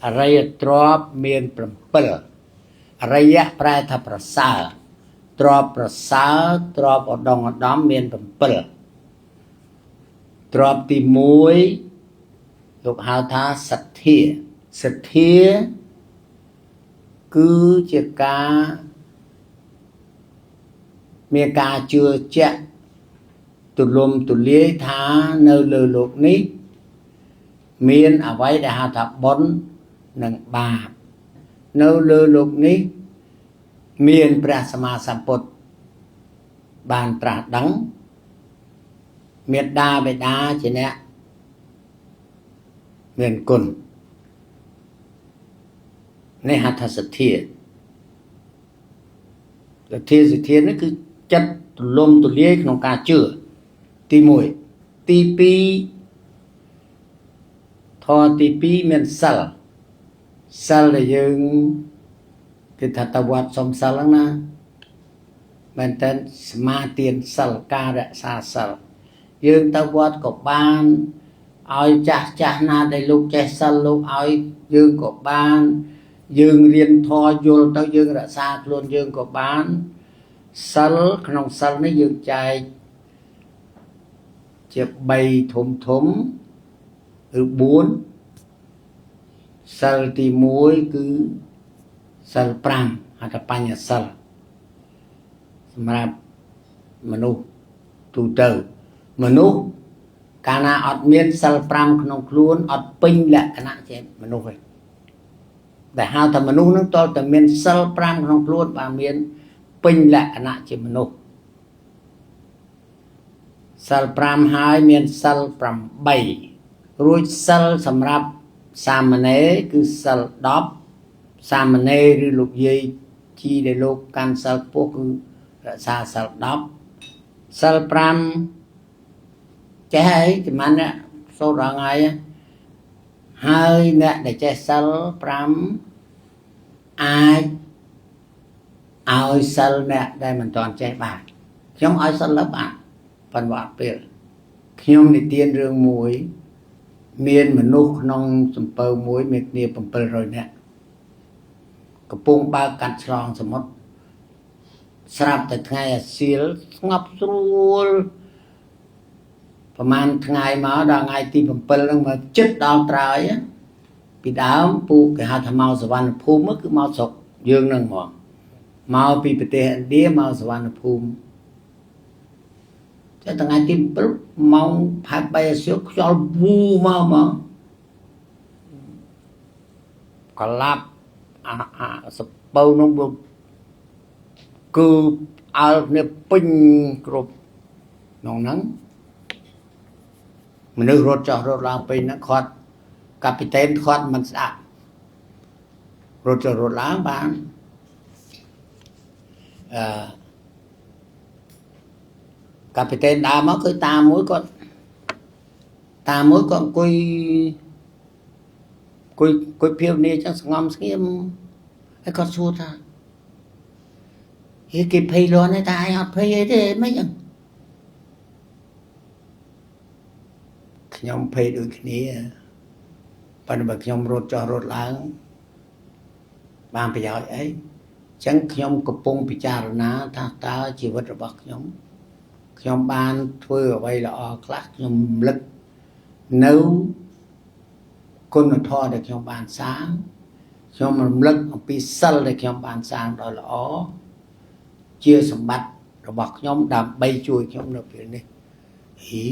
អរិយទ្រព្យមាន7អរិយៈប្រែថាប្រសើរទ្រព្យប្រសើរទ្រព្យឧត្តមឧត្តមមាន7ទ្រព្យទី1លោកហៅថាសទ្ធាសទ្ធាគឺជាការមានការជឿជាក់ទូលំទូលាយថានៅលើលោកនេះមានអ្វីដែលហៅថាបុណ្យនិងបាបនៅលើលោកនេះមានព្រះសម្មាសម្ពុទ្ធបានត្រាស់ដឹងមេដាបេដាជាអ្នកមានគុណនេះហៅថាសទ្ធាសទ្ធាសទ្ធានេះគឺចិត្តទូលំទូលាយក្នុងការជឿទី1ទី2ធម៌ទី2មានសិលសិលដែលយើងគេថាតវត្តសុំសិលហ្នឹងណាមែនតើសមាទានសិលការរក្សាសិលយើងទៅវត្តក៏បានឲ្យចាស់ចាស់ណាដែលលោកចេះសិលលោកឲ្យយើងក៏បានយើងរៀនធម៌យល់ទៅយើងរក្សាខ្លួនយើងក៏បានសិលក្នុងសិលនេះយើងចែកជា3ធំធំឬ4សិលទី1គឺសិល5ហៅថាបញ្ញសិលសម្រាប់មនុស្សទូទៅមនុស្សកាលណាអត់មានសិល5ក្នុងខ្លួនអត់ពេញលក្ខណៈជាមនុស្សទេដែលហៅថាមនុស្សនឹងតើតែមានសិល5ក្នុងខ្លួនបាទមានពេញលក្ខណៈជាមនុស្សសិល5ហើយមានសិល8រួចសិលសម្រាប់សាមណេរគឺសិល10សាមណេរឬលោកយាយជីដែលលោកកាន់សិលពោះគឺរក្សាសិល10សិល5ចេះហើយចំណានអ្នកសូត្ររាល់ថ្ងៃហើយអ្នកដែលចេះសិល5អាចឲ្យសិលអ្នកដែលមិនទាន់ចេះបានខ្ញុំឲ្យសិលលើបានប៉ុន្តែអត់ពេលខ្ញុំនិទានរឿងមួយមានមនុស្សក្នុងសំពៅមួយមានគ្នា700នាក់កំពុងបើកកាត់ឆ្លងសមុទ្រស្រាប់តែថ្ងៃអាសៀលស្ងប់ស្រួលប្រហែលថ្ងៃមកដល់ថ្ងៃទី7ហ្នឹងមកចិត្តដល់ត្រើយពីដើមពូគេហៅថាមកសវណ្ណភូមិគឺមកស្រុកយើងហ្នឹងហ្មងមកពីប្រទេសឥណ្ឌាមកសវណ្ណភូមិតែថ្ងៃទី7ម៉ោងផែ3អាសៀលខ្យល់វូមកមកកលាប់អាសពៅនោះគឺអើលគ្នាពេញគ្រប់ក្នុងហ្នឹងមនុស្សរត់ចុះរត់ឡើងពេញហ្នឹងគាត់កាពីតេនគាត់មិនស្ដាប់រត់ចុះរត់ឡើងបានអឺកាពីតេនដើរមកគឺតាមមួយគាត់តាមមួយគាត់អង្គុយអង្គុយភាវនាចឹងស្ងំស្ងៀមហើយគាត់សួរថាហេគេភ័យលន់ទេតែឯងអត់ភ័យអីទេមិនចឹងខ្ញុំភ័យដូចគ្នាប៉ុន្តែបើខ្ញុំរត់ចុះរត់ឡើងបានប្រយោជន៍អីចឹងខ្ញុំកំពុងពិចារណាថាតើជីវិតរបស់ខ្ញុំខ្ញុំបានធ្វើអ្វីល្អខ្លះខ្ញុំរំលឹកនៅគុណធម៌ដែលខ្ញុំបានសាងខ្ញុំរំលឹកអំពីសិលដែលខ្ញុំបានសាងដោយល្អជាសម្បត្តិរបស់ខ្ញុំដើម្បីជួយខ្ញុំនៅពេលនេះហី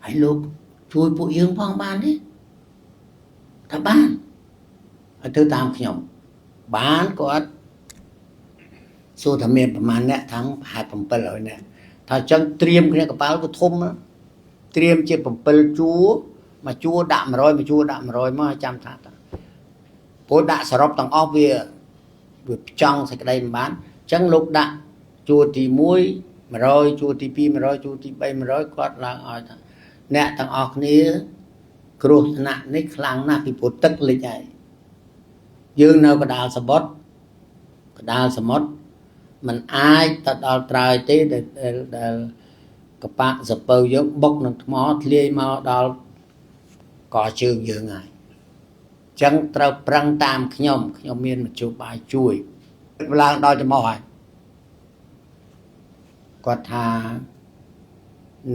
ហើយលោកជួយពួកយើងផងបានទេថាបានហើយធ្វើតាមខ្ញុំបានគាត់សួរថាមានប្រមាណអ្នកทั้งប្រហែល700នាក់ថាចឹងត្រៀមគ្នាកប៉ាល់ក៏ធំត្រៀមជា7ជួរមួយជួរដាក់100មួយជួរដាក់100មកចាំថាព្រោះដាក់សរុបទាំងអស់វាផ្ចង់សេចក្តីមិនបានចឹងលោកដាក់ជួរទី1 100ជួរទី2 100ជួរទី3 100គាត់ឡើងឲ្យថាអ្នកទាំងអស់គ្នាគ្រោះថ្នាក់នេះខ្លាំងណាស់ពីព្រោះទឹកលិចហើយយើងនៅកណ្ដាលសមុទ្រកណ្ដាលសមុទ្រมันអាចទៅដល់ត្រើយទេដែលកប៉ាក់សពៅយើងបុកនឹងថ្មធ្លាយមកដល់ កជើងយើងហើយចឹងត្រូវប្រឹងតាមខ្ញុំខ្ញុំមានមធ្យោបាយជួយឡើងដល់ច្រមុះហើយគាត់ថា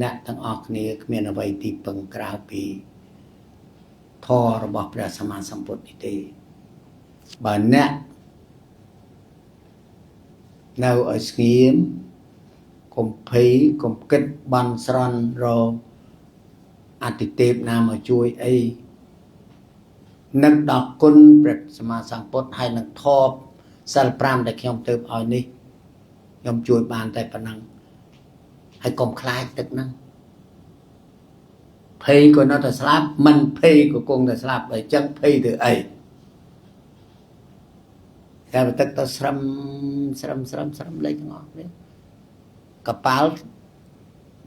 អ្នកទាំងអស់គ្នាគ្មានអ្វីទីពឹងក្រៅពីធម៌របស់ព្រះសម្មាសម្ពុទ្ធនេះទេបើអ្នកនៅឲ្យស្ងៀមកុំភ័យកុំគិតបន់ស្រន់រអតិទេពណាមកជួយអីនឹកដល់គុណព្រះសម្មាសម្ពុទ្ធហើយនឹងធម៌សិល5ដែលខ្ញុំទៅឲ្យនេះខ្ញុំជួយបានតែប៉ុណ្ណឹងហើយកុំខ្លាចទឹកហ្នឹងភ័យក៏នៅតែស្លាប់មិនភ័យក៏គង់តែស្លាប់អញ្ចឹងភ័យទៅអីតែទឹកទៅស្រឹមស្រឹមស្រឹមស្រឹមលេខទាំងអស់គ្នាកប៉ាល់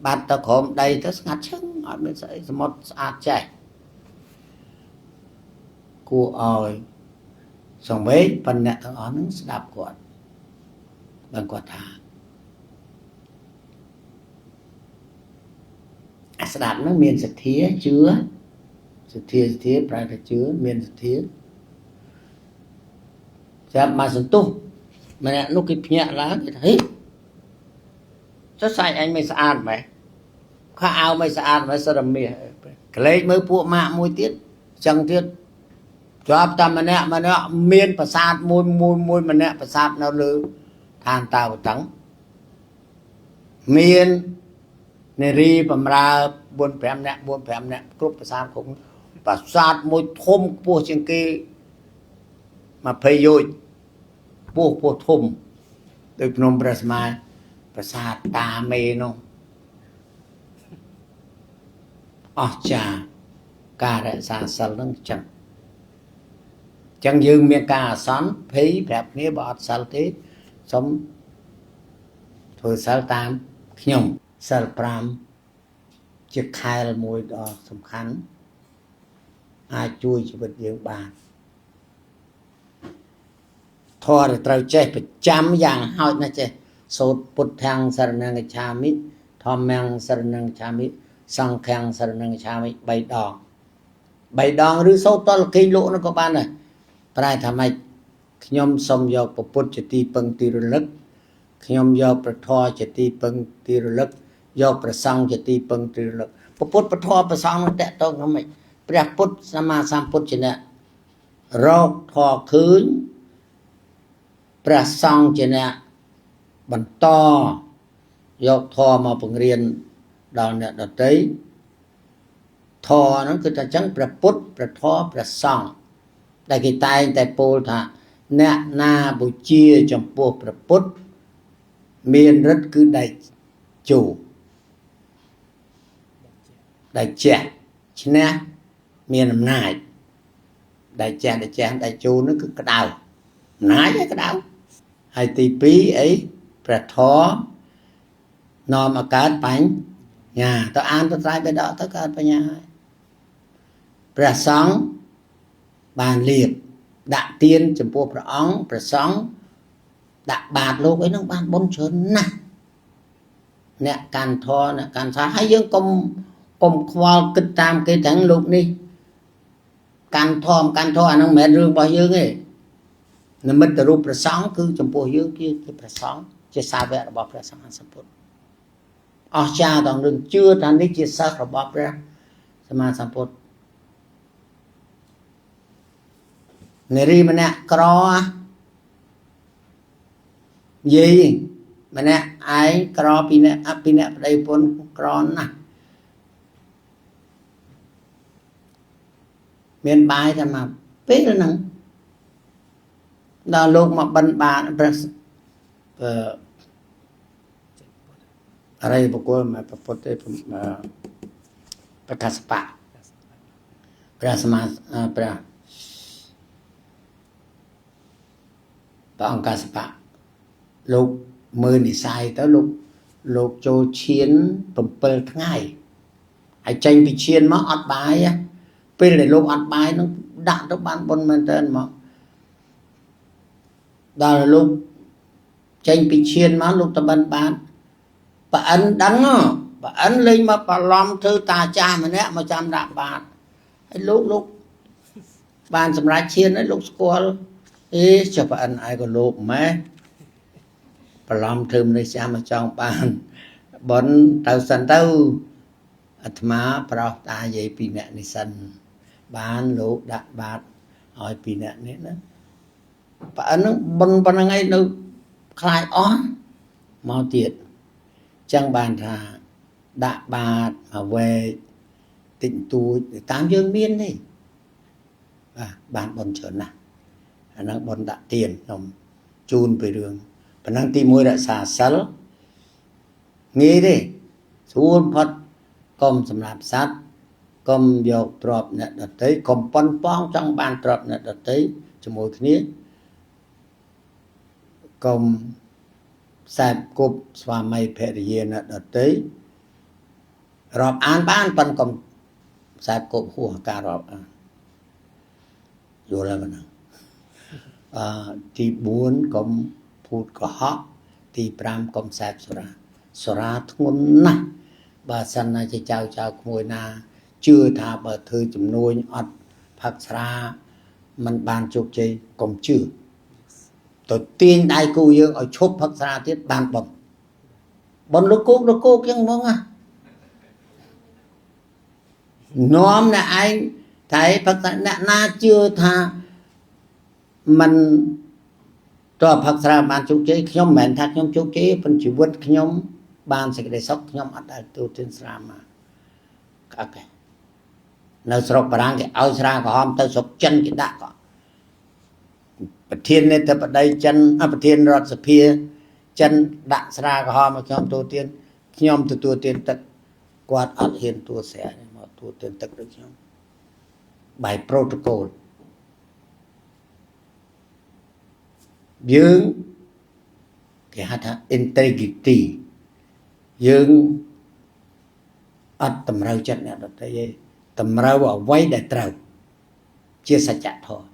បាត់ទៅក្រោមដីទៅស្ងាត់ឈឹងអត់មានស្អីសមុទ្រស្អាតចេះគួរឲ្យសង្វេគប៉ុន្តែអ្នកទាំងអស់ហ្នឹងស្ដាប់គាត់បានគាត់ថាអាស្ដាប់ហ្នឹងមានសទ្ធាជឿសទ្ធាសទ្ធាប្រែថាជឿមានសទ្ធាចាប់មកសន្ទុះម្នាក់នោះគេភ្ញាក់ឡើងគេថាហេចុះសាច់អញមិនស្អាតម៉េះខោអាវមិនស្អាតម៉េះសិតតែមាសក្លែកមើលពួកម៉ាក់មួយទៀតចឹងទៀតជាប់តែម្នាក់ម្នាក់មានប្រាសាទមួយមួយមួយម្នាក់ប្រាសាទនៅលើឋានតាវតឹងមាននារីបំរើ4 5នាក់4 5នាក់គ្រប់ប្រាសាទគ្រប់ប្រាសាទមួយធំខ្ពស់ជាងគេ20យោជន៍ខ្ពស់ខ្ពស់ធំដូចភ្នំព្រះស្មាប្រាសាទតាមេនោះអស្ចារ្យការរក្សាសិលនឹងចឹងចឹងយើងមានការអាសន្នភ័យប្រាប់គ្នាបើអត់សិលទេសូមធ្វើសិលតាមខ្ញុំសិល5ជាខែលមួយដ៏សំខាន់អាចជួយជីវិតយើងបានធម៌ដែលត្រូវចេះប្រចាំយ៉ាងហោចណាស់ចេះសូត្រពុទ្ធាំសរណង្គច្ឆាមិធម្មំសរណង្គច្ឆាមិសង្ឃំសរណង្គច្ឆាមិ3ដង3ដងឬសូត្រតលគេងលក់នោះក៏បានដែរប្រែថាម៉េចខ្ញុំសូមយកព្រះពុទ្ធជាទីពឹងទីរលឹកខ្ញុំយកព្រះធម៌ជាទីពឹងទីរលឹកយកព្រះសង្ឃជាទីពឹងទីរលឹកព្រះពុទ្ធព្រះធម៌ព្រះសង្ឃនោះតាក់ទងថាម៉េចព្រះពុទ្ធសម្មាសម្ពុទ្ធជាអ្នករកធម៌ឃើញព្រះសង្ឃជាអ្នកបន្តយកធម៌មកបង្រៀនដល់អ្នកដទៃធម៌ហ្នឹងគឺថាចឹងព្រះពុទ្ធព្រះធម៌ព្រះសង្ឃដែលគេតែងតែពោលថាអ្នកណាបូជាចំពោះព្រះពុទ្ធមានឫទ្ធិគឺដែកជោដែកជះឈ្នះមានអំណាចដែកជះដែកជះដែកជោនោះគឺក្តៅអំណាចឯក្តៅហើយទី2អីព្រះធម៌នាំឲ្យកើតបញ្ញាទៅអានទៅត្រៃបិដកទៅកើតបញ្ញាហើយព្រះសង្ឃបានលៀបដាក់ទានចំពោះព្រះអង្គព្រះសង្ឃដាក់បាតលោកអីហ្នឹងបានបុណ្យច្រើនណាស់អ្នកកាន់ធម៌អ្នកកាន់សាហើយយើងកុំខ្វល់គិតតាមគេទាំងលោកនេះកាន់ធម៌កាន់ធម៌អាហ្នឹងមិនមែនរឿងរបស់យើងទេនិមិត្តរូបព្រះសង្ឃគឺចំពោះយើងគឺជាព្រះសង្ឃជាសាវករបស់ព្រះសម្មាសម្ពុទ្ធអស្ចារ្យដល់រឿងជឿថានេះជាសិស្សរបស់ព្រះសម្មាសម្ពុទ្ធនារីម្នាក់ក្រយាយម្នាក់ឯងក្រពីរនាក់អភិនាក់ប្តីប្រពន្ធក្រណាស់មានបាយតែមកពេលហ្នឹងដល់លោកមកបិណ្ឌបាតព្រះអរិយបុគ្គលមកពុទ្ធទេព្រះកស្សបៈព្រះសម្មាព្រះអង្គកស្សបៈលោកមើលនិស័យទៅលោកចូលឈាន7ថ្ងៃហើយចេញពីឈានមកអត់បាយពេលដែលលោកអត់បាយនឹងដាក់ទៅបានបុណ្យមែនតើមកដល់លោកចេញពីឈានមកលោកតបិនបានប្រអិនដឹងប្រអិនលេងមកបន្លំធ្វើតាចាស់ម្នាក់មកចាំដាក់បាត ហើយលោកបានសម្រេចឈានហើយលោកស្គាល់អេចុះប្រអិនឯងក៏លោកម៉ែប្រឡំធ្វើមនុស្សចាំចង់បានបនទៅសិនទៅអាត្មាប្រោសតាយាយពីរនាក់នេះសិនបានលោកដាក់បាតឲ្យពីរនាក់នេះណាប្រអិនហ្នឹងបនប៉ុណ្្នឹងឯងនៅខ្លាចអស់មកទៀតចឹងបានថាដាក់បាតមកវែកតិចតួចតាមយើងមានទេបាទបានបនច្រើនណាស់អាហ្នឹងបនដាក់ទៀនខ្ញុំជូនពីរឿងប៉ុណ្ណឹងទី1រក្សាសិលងាយទេស្រួលផុតកុំសម្រាប់សត្វកុំយកទ្រព្យអ្នកដទៃកុំប៉ុនប៉ងចង់បានទ្រព្យអ្នកដទៃជាមួយគ្នាកុំខ្សែគប់ស្វាមីភរិយាអ្នកដទៃរាប់អានបានប៉ុនកុំខ្សែគប់ហួសការរាប់អានយល់ហើយប៉ុណ្ណឹងទី4កុំភូតកុហកទី5កុំសេពសុរាសុរាធ្ងន់ណាស់បើសិនណាជាចៅចៅក្មួយណាជឿថាបើធ្វើជំនួញអត់ផឹកស្រាมันបានជោគជ័យកុំជឿទៅទាញដៃគូយើងឲ្យឈប់ផឹកស្រាទៀតបានប៉ុនប៉ុនលោកគោកលោកគោកចឹងហ្មងណានាំអ្នកឯងតែផឹកអ្នកណាជឿថាมันតើផឹកស្រាបានជោគជ័យខ្ញុំមិនមែនថាខ្ញុំជោគជ័យប៉ុន្តែជីវិតខ្ញុំបានសេចក្តីសុខខ្ញុំអត់ដែលទូទានស្រាមកអត់ទេនៅស្រុកបារាំងគេឲ្យស្រាក្រហមទៅស្រុកចិនគេដាក់ក៏ប្រធាននេតបតីចិនប្រធានរដ្ឋសភាចិនដាក់ស្រាក្រហមឲ្យខ្ញុំទូទានខ្ញុំទទួលទានទឹកគាត់អត់ហ៊ានទួស្រាមកទទួលទានទឹកដូចខ្ញុំបាយ protocol យើងគេហៅថា integrity យើងអត់តម្រូវចិត្តអ្នកដទៃទេតម្រូវអ្វីដែលត្រូវជាសច្ចធម៌